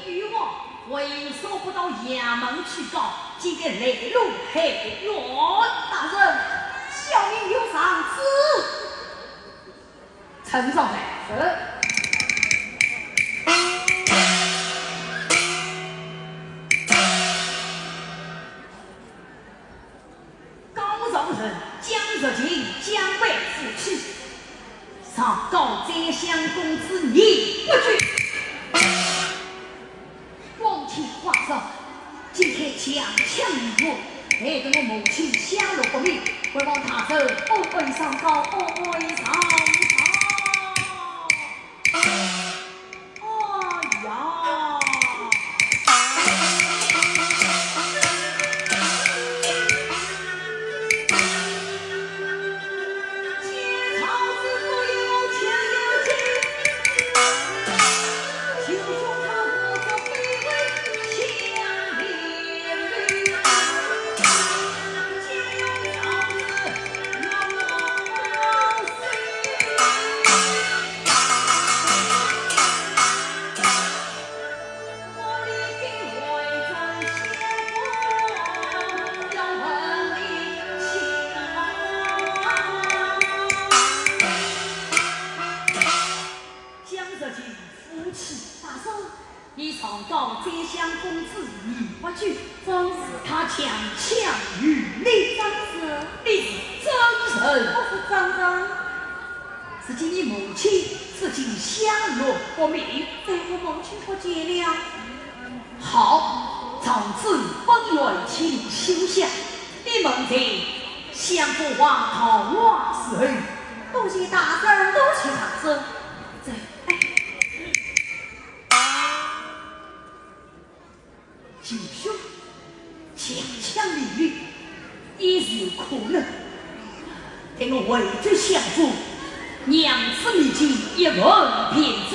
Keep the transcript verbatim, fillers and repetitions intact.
冤枉，为啥不到衙门去告，竟敢来弄害冤？大人，小民有上旨。呈上来。是。 告状人江若晴江北府尹，上告宰相公子年不举。光天化日，竟敢强抢民物，害得我母亲享乐不免，还望大人恩恩上告，恩恩上告。 哎呀！江若晴夫妻大嫂，你上告宰相公子年不举，正是他强抢民物。正是。你是证人。我是证人。只见你母亲至今享乐不眠。对，我母亲不见了。好，状子本院请你收下，你们在相府外堂外伺候。多谢大人，多谢大人。这，哎。 继续，强抢民物，也是可能。待我回转相府，娘子面前一问便知，